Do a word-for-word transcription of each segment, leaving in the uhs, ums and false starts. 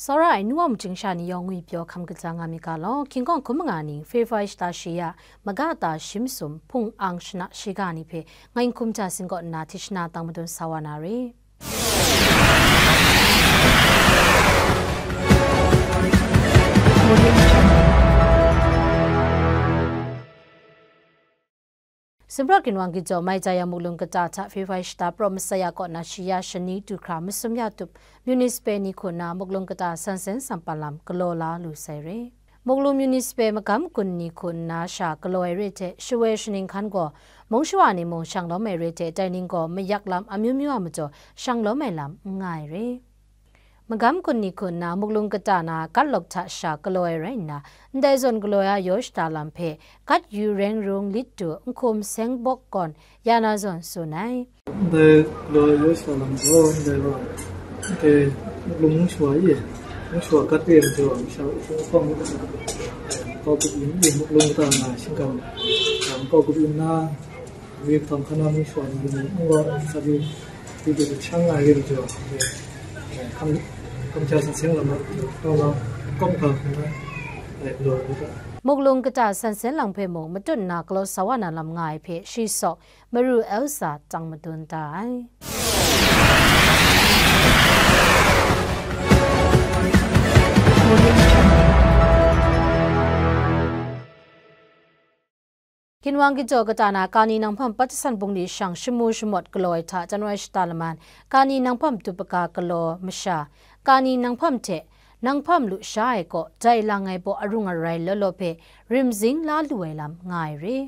Tsawra ai nu wa majing sha ni yawng ngwi pyaw hkam kaja nga mi ga law, hkying hkawng hkum manga ning February shata shi ya, maga ta shi masum, hpung ang shana shiga ni hpe ngai n hkum ja sing kaw nna, hti shana tang madun sa wa na re. Sumrawt ginwang ginjaw mai jaya muklung kata hta February shata praw masat ya kaw na shi ya shani du hkra masum ya tup municipal ni hku nna muklung kata sansen sampan lam galaw la lu sai re. Muklung municipal magam gun ni hku nna sha galaw ai re hte, shawoi shaning hkan gaw mung shawa ni mung shang lawm ai re hte, dai ning gaw mayak lam amyu myu a majaw shang lawm ai lam n nga ai re. Magam gun ni hku nna muklung kata na gatlawk hta sha galaw ai rai nna, ndai zawn galaw ai a yaw shada lam hpe gat yu reng rung lit du nhkum seng bawk gawn ya na zawn tsun ai. Ndai galaw ai yaw shada lam gaw ndai wa, ndai muklung mung shawa e, mung shawa gat re ai majaw, masha uphung hpawng kau kup yin, muklung kata na shingkang, kau kup yin na, Wi htawng hkan na mung shawa ni, nwa sa yu, yu du du shang nga yu du, kam, kam ja sa seng lam, kau la, kawm ka hkun na, lai, lo, lo, lo. Muklung kata sansen lang hpe mung matut nna galaw sa wa na lam nga ai hpe shi sawk, maru Elsa tang madun da ai. Ginwang ginjaw kata na Kani Nanghpam Patdasan Bungli shang shamu shamawt galaw ai hta January shata laman Kani Nanghpam Dupaga galaw masha, Kani Nanghpam hte Nanghpam lusha ai kaw jai lang ai baw arung arai law law hpe rimzing la lu ai lam nga ai re.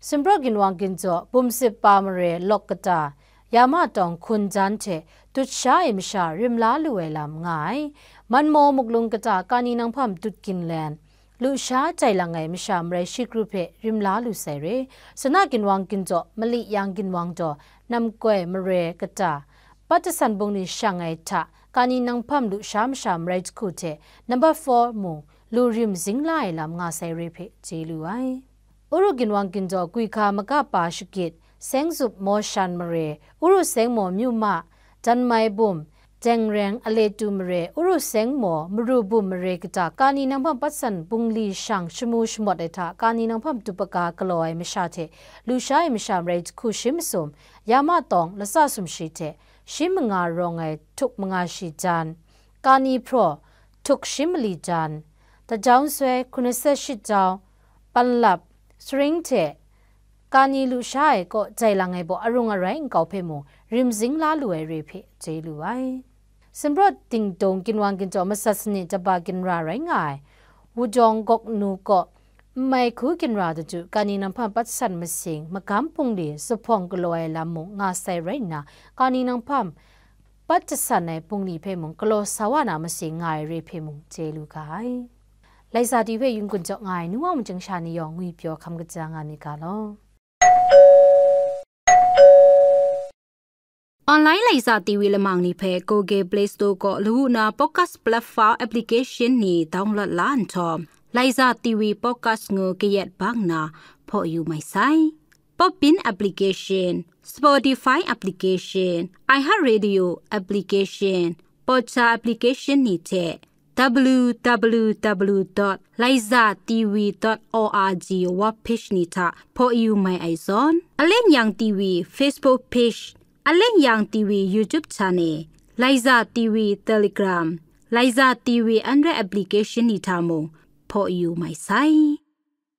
Sumrawt ginwang ginjaw bumsip pa mare lawk kata, Yama tawng hkun jan hte dut sha ai masha rim la lu ai lam nga ai. Manmaw muklung kata Kani Nanghpam Dut Ginlen, lusha jai lang ai masha marai shi kru hpe rim la lu sai re. Sana ginwang ginjaw, mali yang ginwang daw, namkoi mare kata, Patdasan Bungli shang ai hta, Kani Nanghpam lusha masha marai jahku hte, number four mung, lu rim zing la ai lam nga sai re hpe chye lu ai. Uru ginwang ginjaw, Gwi Hka Maga Pa Shagit, Seng Zup Maw Shan mare, Uru Seng Maw Myu Ma, Jan Mai Bum, Deng Reng Aletu mare, Uru Seng Maw Maru Bum mare kata, Kani Nanghpam Patsan Bungli shang shamu shamawt ai hta, Kani Nanghpam Dupaga galaw ai masha hte, lusha ai masha marai jahku shi masum, Yama tawng lasa sumshi hte, shi manga rawng ai htuk manga shi jan, Kani Hpraw, htuk shi mali jan, Tajau Nsoi, hkun aset shi jau, Panlap, Saring hte, Kani lusha ai kaw jai lang ai baw arung arai nkau hpe mung rim zing la lu ai re hpe chye lu ai. Sumrawt dingdung ginwang ginjaw masat sanit jaba ginra rai nga ai, Wudawng Gawknu kaw, n mai hku ginra daju Kani Nanghpam Patsan Masing, Magam Bungli, zuphpawng galaw ai lam mung nga sai rai nna, Kani Nanghpam Patdasan ai bungli hpe mung galaw sa wa na masing nga ai re hpe mung chye lu ga ai. Laisa ti hpe yun gun jaw nga ai nu wa majing sha ni yawng ngwi pyaw hkam kaja nga mi ga law. Online Laisa T V lamang ni hpe Google Play Store kaw lawu na podcast platform application ni download la nhtawm, Laisa T V podcast ngu kayat bang na hpaw yu mai sai. Podbean application, Spotify application, iHeartRadio application, Podcha application ni hte w w w dot laiza t v dot o r g web page ni hta hpaw yu mai ai zawn, Alen Yang T V Facebook page, Alen Yang T V YouTube channel, Laiza T V Telegram, Laiza T V Android application ni hta mung hpaw yu mai sai.